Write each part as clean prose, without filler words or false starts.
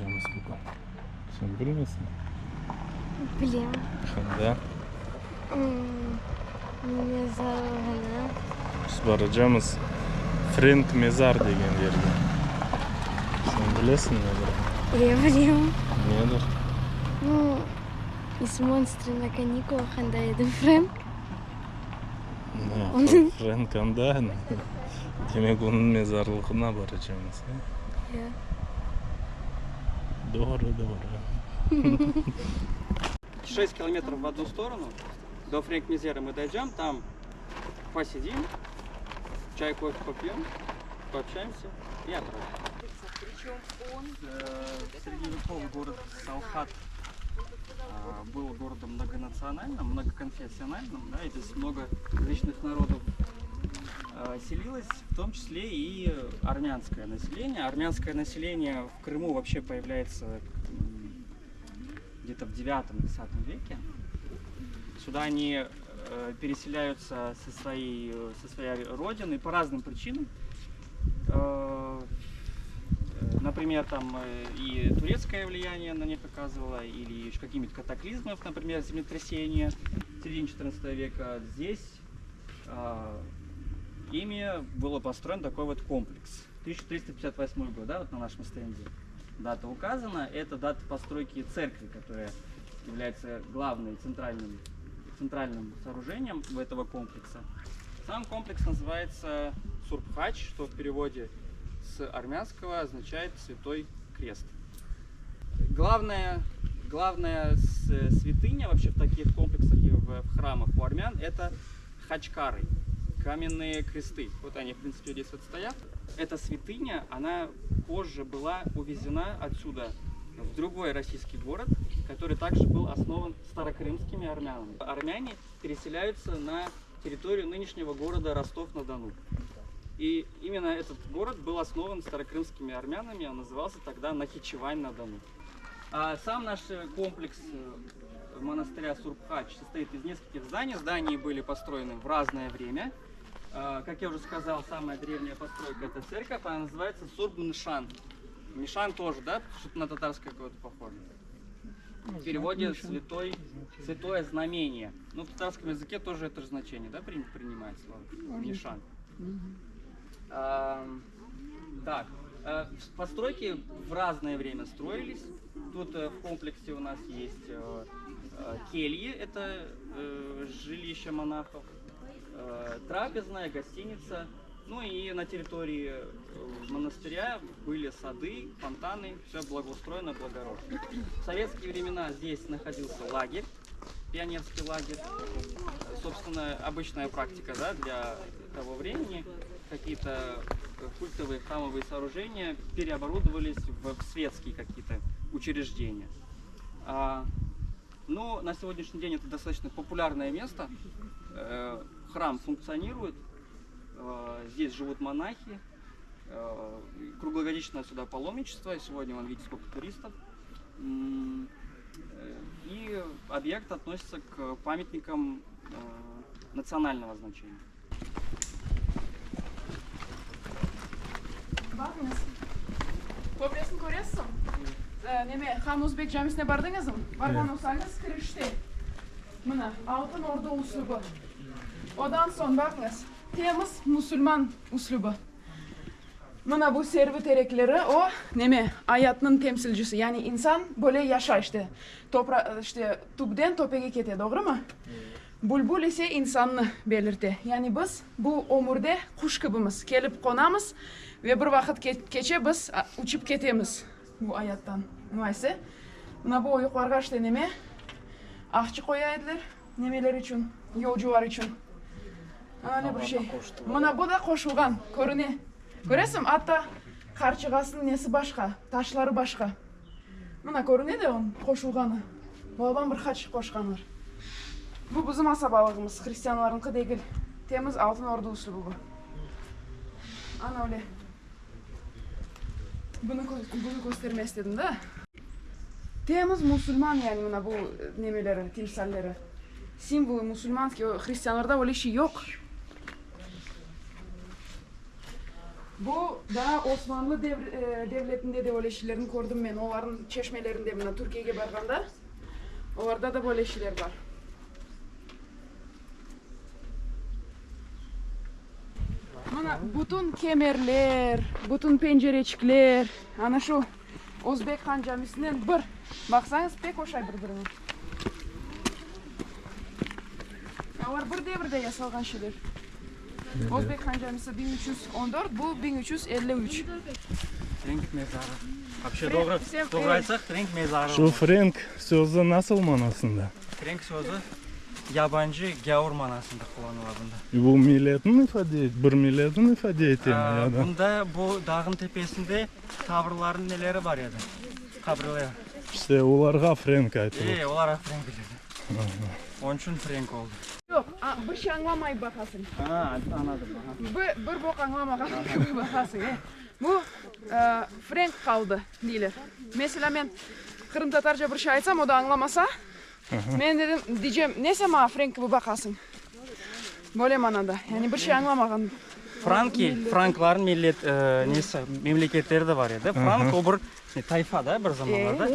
Baracağımız bugün? Sen bilmeysiñ? Bilem. Qanda? Mezarlığına. Biz baracağımız Frenk mezar degen yerge. Sen bilesiñ nedir? E, bilem. Nedir? Nu, iz Monstrı na kanikulah anda edi Frenk. Ne, Frenk anda? Demek, onıñ mezarlığına baracağımız, e? Ya. Doğru, doğru. Şest kilometrov v odnu storonu, do Frenk Mezera mı doydem, tam posidim, çay, kofe popyem, poobşçayemsâ i obratno. Средневековый город Салхат был городом многонациональным, многоконфессиональным, да, и здесь много различных народов селилось, в том числе и армянское население. Армянское население в Крыму вообще появляется где-то в 9-10 веке. Сюда они переселяются со своей, со своей родины по разным причинам. Например, там и турецкое влияние на них оказывало, или еще какими-то катаклизмов, например, землетрясения в середине 14 века. Здесь ими было построен такой вот комплекс. 1358 год, да, вот на нашем стенде дата указана. Это дата постройки церкви, которая является главным центральным, центральным сооружением этого комплекса. Сам комплекс называется Сурбхач, что в переводе с армянского означает «святой крест». Главная, главная святыня вообще в таких комплексах и в, в храмах у армян – это хачкары, каменные кресты. Вот они, в принципе, здесь вот стоят. Эта святыня, она позже была увезена отсюда в другой российский город, который также был основан старокрымскими армянами. Армяне переселяются на территорию нынешнего города Ростов-на-Дону. И именно этот город был основан старокрымскими армянами, он назывался тогда Нахичевань-на-Дону. А сам наш комплекс монастыря Сурбхач состоит из нескольких зданий. Здания были построены в разное время. Как я уже сказал, самая древняя постройка это церковь, она называется Сурб-Ншан. Нишан тоже, да? Что-то на татарское какое-то похоже. В переводе святой, святое знамение. Ну, в татарском языке тоже это же значение, да, принимает слово? Нишан. А, так, постройки в разное время строились. Тут в комплексе у нас есть кельи, это жилище монахов, трапезная, гостиница. Ну и на территории монастыря были сады, фонтаны, все благоустроено, благородно. В советские времена здесь находился лагерь, пионерский лагерь. Собственно, обычная практика да, для того времени. Какие-то культовые храмовые сооружения переоборудовались в светские какие-то учреждения. Но на сегодняшний день это достаточно популярное место. Храм функционирует. Здесь живут монахи, круглогодично сюда паломничество, сегодня вон видите сколько туристов. И объект относится к памятникам национального значения. Baqıñız, töpesini köresiñ? Neme, Han Özbek camisine bardıñızmı? Barğan olsañız, kirişte, mına, Altın Ordu üslübi. Odan soñ, baqıñız, temiz musulman üslübi. Mına bu servi terekleri, o, neme, ayatnıñ temsilcisi, yani insan böyle yaşay, işte, topra, işte, tüpten töpege kete, doğrumı? Bülbül ise insannı belirte. Yani biz bu ömürde quş kibimiz, kelip qonamız ve bir vaqıt keçe biz uçıp ketemiz bu ayattan. Nayse, mına bu oyuqlarğa işte neme, aqçı qoya ediler, nemeler içün, yolcular içün. Öyle bir şey. Mına bu da qoşulğan, körüne. Köresiñ, atta qarçığasınıñ nesi başqa, taşları başqa. Mına, körüne de onıñ qoşulğanı. Balaban bir haç qoşqanlar. Bu bizim asabalığımız, hristianlarıñqı degil. Temiz Altın Ordu üslübi bu. Ana öyle. Bunı, bunı köstermez istedim da. Temiz musulman yani mına bu nemeleri, timsalleri. Simvolı musulmanskiy, hristianlarda öyle şey yoq. Bu daa Osmanlı devletinde de öyle şeylerni kördim men, olarnıñ çeşmelerinde, mına Türkiyege barğanda, olarda da böyle şeyler bar. Mına bütün kemerler, bütün pencereçikler, ana şu Özbek han camisinen bir, baqsañız, pek oşay bir-birine. Olar bir devirde yasalğan şeyler. Özbek han camisi 1314, bu 1353. Frenk mezarı. Vapşe doğru, doğru aytsaq, frenk mezarı. Şu frenk sözü nasıl manasında? Frenk sözü yabancı, gâur manasında qullanıla bunda. Bu milletni ifade, bir milletni ifade etemi ya da? Bunda bu dağnıñ tepesinde tavrlarnıñ neleri bar edi, qabirleri. İşte olarğa frenk aytıla. E, olarğa frenk dedi. Onıñ içün frenk oldı. Yoq, bir şey añlamayıp baqasıñ. A, añladım, aha. Bir, bir boq añlamağan kibi baqasıñ, e. Bu, frenk qaldı, deyler. Meselâ, men qırımtatarca bir şey aytsam, o da añlamasa, men dedim, diycem, ne sen maña frenk kibi baqasıñ? Böyle manada, yani bir şey añlamağan. Franki, franklarnıñ millet, nesi, memleketleri de bar edi. Frank o bir tayfa da bir zamanlarda.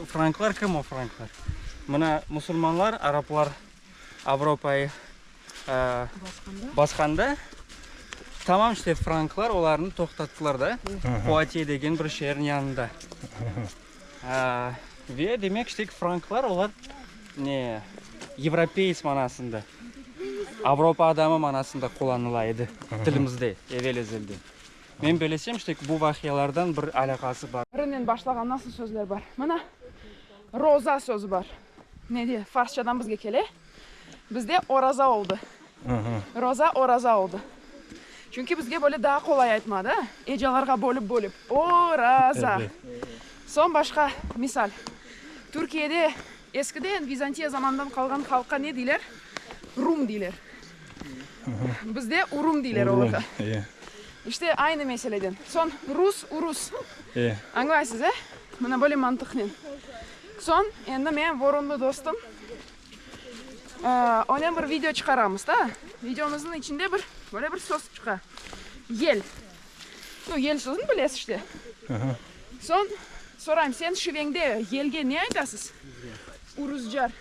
Franklar kim o franklar? Mına musulmanlar, araplar Avropayı basqanda, tamam işte franklar olarnı toqtattılar da, Puatye degen bir şeerniñ yanında. Ve demek işte franklar olar ne, yevropeys manasında, Avropa adamı manasında qullanıla edi tilimizde evel-ezelden. Men belesem, işte, bu vaqialardan bir alâqası bar. R-nen başlağan nasıl sözler bar? Mına, roza sözü bar. Ne de, farsçadan bizge kele. Bizde oraza oldı. Roza, oraza oldı. Çünki bizge böyle daa qolay aytma, da, ecalarğa bölip-bölip. O-ra-za. Soñ başqa misal. Türkiyede eskiden, Vizantiya zamanından qalğan halqqa ne deyler? Rum deyler. Bizde urum deyler olarğa. İşte, aynı meseleden. Soñ rus, urus. Añlaysız, e? Mına böyle mantıqnen. Soñ, endi men Vorunlı dostum, onen bir video çıqaramız da. Videomıznıñ içinde bir, böyle bir söz çıqa. Yel. Nu, yel sözüni bilesiz işte. Soñ, sorayım, sen şiveñde yelge ne aytasız? Uruscar.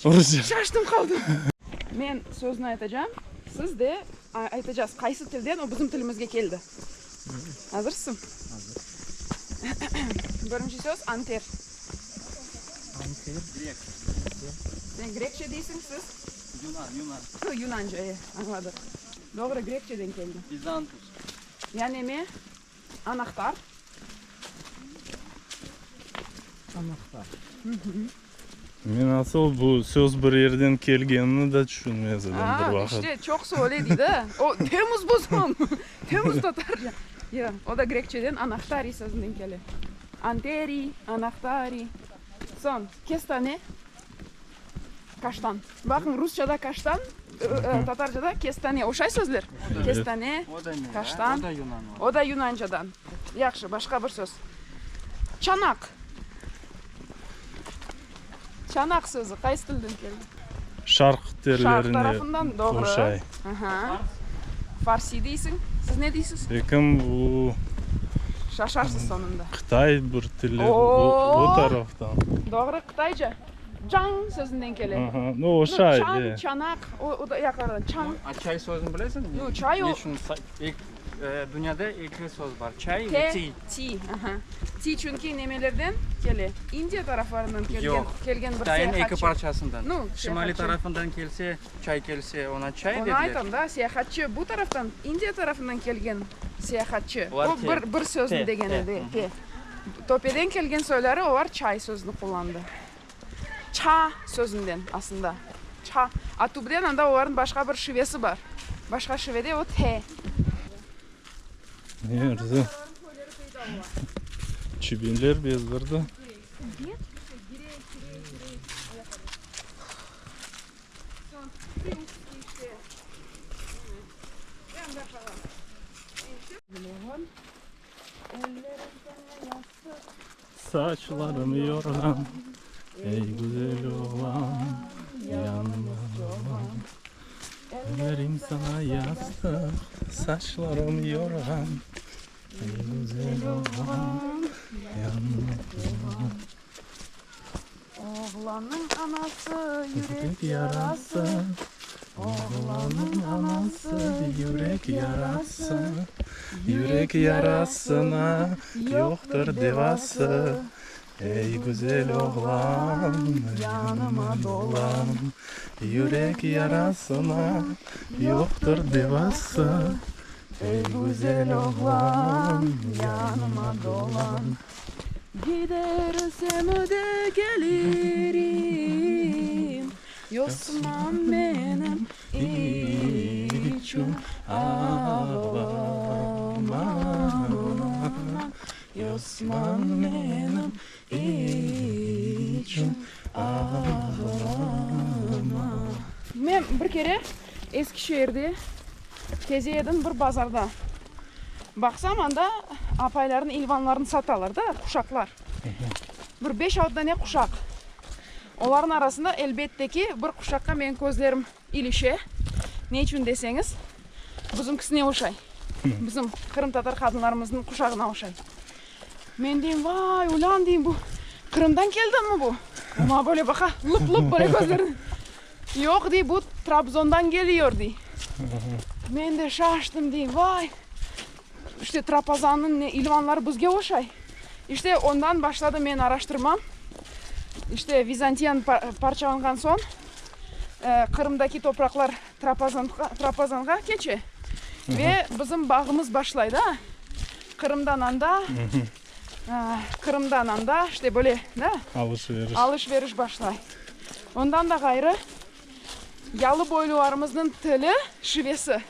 Urusca. Şaştım qaldım. Men sözni aytacağım, siz de aytacağız, qaysı tilden o bizim tilimizge keldi. Azırsızm? Azır. Birinci söz, anter. Anter, grek. Sen grekçe deysiñ, siz? Yunan, yunan. Nu, yunanca, e, añladıq. Doğru, grekçeden keldi. Bizantus. Ya neme? Anahtar. Anahtar. Men asıl bu söz bir yerden kelgenini de tüşünmez edim bir vaqıt. İşte, çoqusı öyle dey da. O, temiz bozğun, temiz tatarca. Yoq, o da grekçeden anahtari sözünden kele. Anteri, anahtari. Soñ, kestane, kaştan. Baqıñ, rusçada kaştan, tatarcada kestane. Oşay sözler? Kestane, kaştan. O da yunan. O da yunancadan. Yahşı, başqa bir söz. Çanaq. Çanaq sözü qaysı tilden keldi? Şarq Şarq tillerine tarafından, doğru. oşay. Aha. Farsiy deysiñ. Siz ne deysiz? Lekin bu Şaşarsız soñunda. Qıtay bir tili, o taraftan. Doğru, qıtayca. Çañ sözünden kele. Aha, nu oşay, Nu, çañ, e. çanaq, o da yaqarı, çañ. A çay sözüni bilesiñmi? Nu, çay o. Ne içün Dünyada eki söz bar, çay ve tiy. Tiy, aha. Tiy çünki nemelerden kele? İndiya taraflarından kelgen, Yoq, kelgen bir Qıtaynıñ seyahatçı. eki parçasından. Nu, Şimaliy seyahatçı. tarafından kelse, çay kelse, oña çay Onı dediler. aytam da, seyahatçı, bu taraftan, İndiya tarafından kelgen seyahatçı, Olar o te. bir, bir sözni Te, degen te. edi, te. Töpeden kelgen soyları, olar çay sözüni qullandı. Ça sözünden aslında. Ça. A tübden anda olarnıñ başqa bir şivesi bar. Başqa şivede o te. Ne arzı. Çibinler bezdirdi. Saçlarım yorğan, ey güzel oğlan, yanma. Ellerim sana yastıq, saçlarım yorğan, Ey güzel oğlan, yanıma dolan. Oğlannıñ anası Yürek yarası, oğlannıñ anası, yürek yarası, Yürek yarasına yoqtır devası, Ey güzel oğlan, yanıma dolan, Yürek yarasına yoqtır devası, Ey güzel oğlan, yanıma dolan. Gidersem de kelirim, Yosmam menim içün ağlama, Yosmam menim içün ağlama. Men bir kere Eskişehirde keze edim bir bazarda. Baqsam, anda apaylarnıñ ilvanlarını satalar da, quşaqlar. Bir beş-altı dane quşaq. Olarnıñ arasında, elbette ki, bir quşaqqa menim közlerim ilişe. Ne içün deseñiz, bizimkisine oşay. Bizim qırımtatar qadınlarımıznıñ quşağına oşay. Men deyim, vay, ulân, deyim, bu Qırımdan keldimi bu? O maña böyle baqa, lıp-lıp böyle közlerini. Yoq, dey, bu Trabzondan geliyor, dey. Men de şaştım, deyim, vay, işte Trapazannıñ ne ilvanları bizge oşay. İşte ondan başladı menim araştırmam. İşte Vizantiyanı parçalanğan soñ, Qırımdaki topraqlar Trapazanğa keçe ve bizim bağımız başlay da, Qırımdan anda, Qırımdan anda, işte böyle, da? Alış-veriş. Alış-veriş başlay. Ondan da ğayrı, yalıboylularımıznıñ tili, şivesi,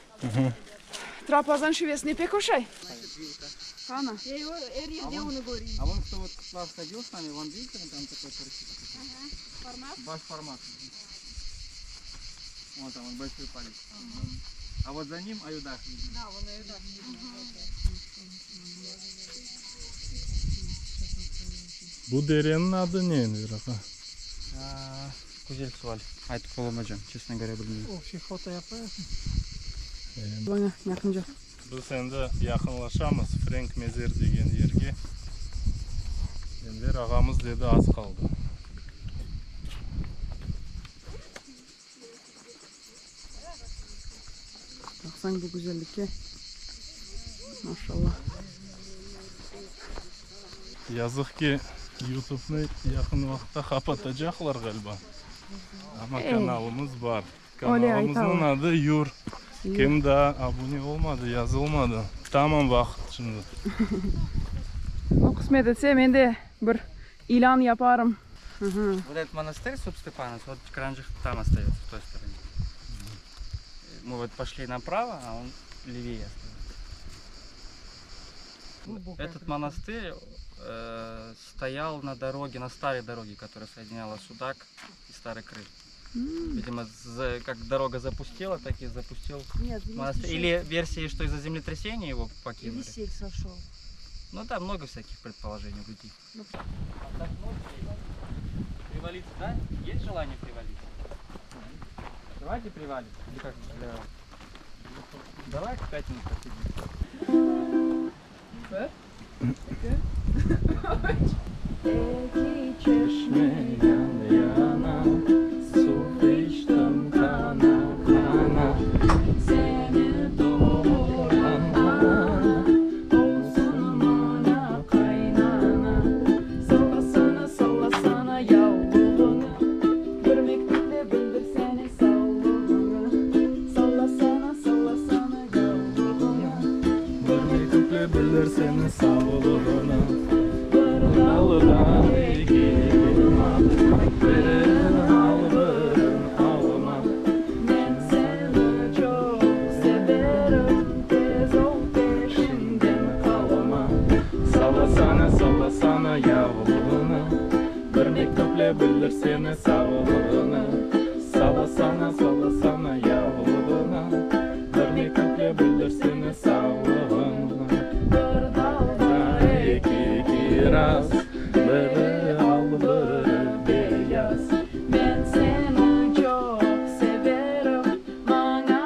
Trapazan şivesine pek oşay. Qana. A von кто вот к вам ходил с нами, вон видите, вон там такой торчит. Баш пармак. Вон там он большой палец. А вот за ним Аюдаг видно. Да, вон Аюдаг. Bu dereniñ adı ne, Enver ağa? Güzel sual. Aytıp olamaycam, çestno govorâ, bilmeyim. Общий foto yapayıqmı? Buña yaqınca. Biz endi yaqınlaşamız Frenk Mezer degen yerge. Enver ağamız dedi az qaldı. Baqsañ bu güzellikke, maşallah. Yazıq ki, YouTube'nı yaqın vaqıtta qapatacaqlar ğaliba. Amma kanalımız bar. Kanalımıznıñ adı Yur. Kim daa abune olmadı, yazılmadı, tamam vaqıt şimdi. O qısmet etse, men de bir ilân yaparım. Вот этот монастырь Суп Степанос, вот Кранжих там остается, в той стороне. Мы вот пошли направо, а он левее остается. Этот монастырь э, стоял на дороге, на старой дороге, которая соединяла Судак и Старый Крым. Видимо, за, как дорога запустела, так и запустил Нет, монастырь. Или версии, что из-за землетрясения его покинули. Или сель сошел. Ну да, много всяких предположений у людей. Ну. Привалиться, да? Есть желание привалиться? Давайте привалим. Или как? Для... Давай 5 минут посидим. Bir, eki, üç. Eki çeşme yan yana, suv içtim qana qana. Seni doğurğan ana, olsun maña qaynana. Sallasana, sallasana yavluğıñı, bir mektüple bildirsene savlığıñı. Sallasana, sallasana yavluğıñı, Bir mektüple bildirsene savlığıñı. Bir Daldan eki elma, birin al, birin alma. Men seni çoq severim, tez ol peşimden qalma. Sallasana, sallasana yavluğıñı, bir mektüple bildirsene savlığıñı. Sallasana, sallasana yavluğıñı, bir mektüple bildirsene savlığıñı. Bir dalda Eki kiraz, biri al, biri beyaz. Men seni çoq severim, maña.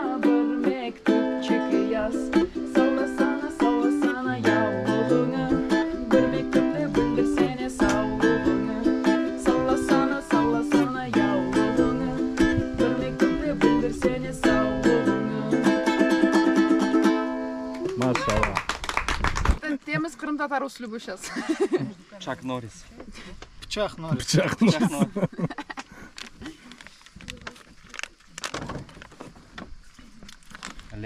üslübi şas. Çak Norris. Pıçaq Norris. Pıçaq Norris. Pıçaq Norris.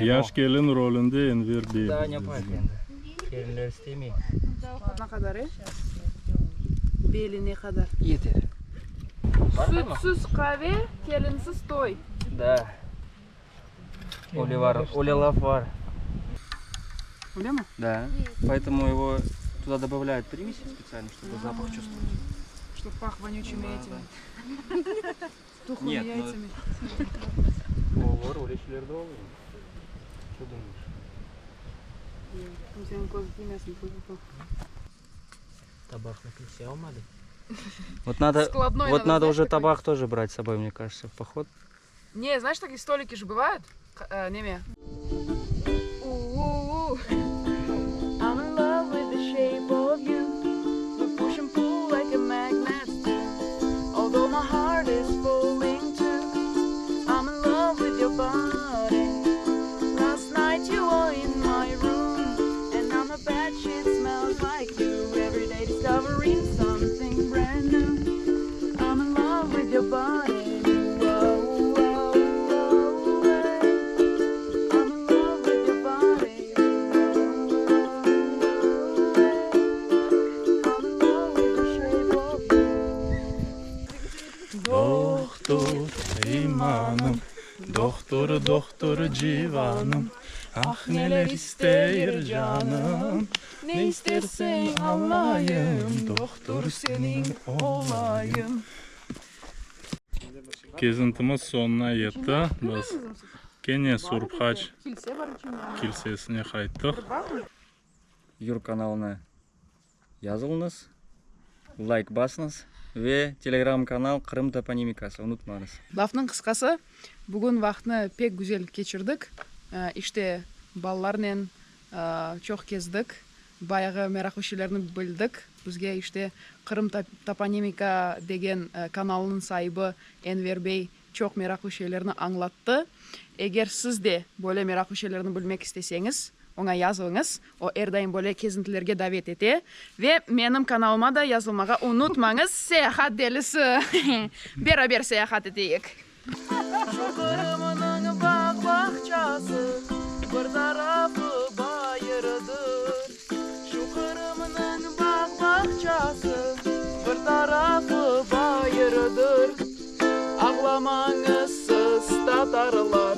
Yaş kelin rolünde Enver bey. Daa ne yapayıq endi? Kelinler istemey. Ne qadar, e? Beli ne qadar. Yeter. Sütsiz qave, kelinsiz toy. Da. Öyle var, öyle laf var. Öylemi? Да. Поэтому его туда добавляют примеси специально, чтобы запах чувствовать. Чтоб пах вонючими Да, этими. Тухлыми Нет, ну- яйцами. Olur, öyle şeyler de oluyor. Что думаешь? Kimseniñ közü tiymesin, tfu-tfu-tfu. Tabaqnı kimse almadı. Вот надо, Складной вот надо знаешь, уже такой? табақ тоже брать с собой, мне кажется, в поход. Не, знаешь, такие столики же бывают. К- э, Неме. У-у-у. I'm in love with the shape of you. We push and pull like a magnet do. Although my heart is falling too. I'm in love with your body. Last night you were in my room. And now my bed sheet smells like you. Every day discovering something brand new. I'm in love with your body. Whoa, whoa, whoa, hey. I'm in love with your body. Whoa, whoa, hey. I'm in love with the shape of you. Dohtur imanım, dohtur dohtur civanım. Ah neler isteyir canım, Ne istersen alayım, dohtur seniñ olayım. Kezintimiz soñuna yetti. Biz kene Surb Haç Kilse bar içinde. kilsesine qayttıq. Yur kanalına yazılıñız, layk basıñız ve telegram kanal Qırım toponimikası unutmañız. Lafnıñ qısqası, bugün vaqıtnı pek güzel keçirdik. İşte, balalarnen çoq kezdik, bayağı meraqlı şeylerni bildik. Bizge, işte, Qırım toponimika degen kanalnıñ saibi Enver bey çoq meraqlı şeylerni añlattı. Eger siz de böyle meraqlı şeylerni bilmek isteseñiz, oña yazılıñız. O er daim böyle kezintilerge davet ete. Ve menim kanalıma da yazılmağa unutmañız, Seyahat delisi! Beraber seyahat eteyik! Şu Qırımnıñ bağ-bağçası, bir tarafı bayırdır. Şu Qırımnıñ bağ-bağçası, bir tarafı bayırdır. Ağlamañız siz, tatarlar.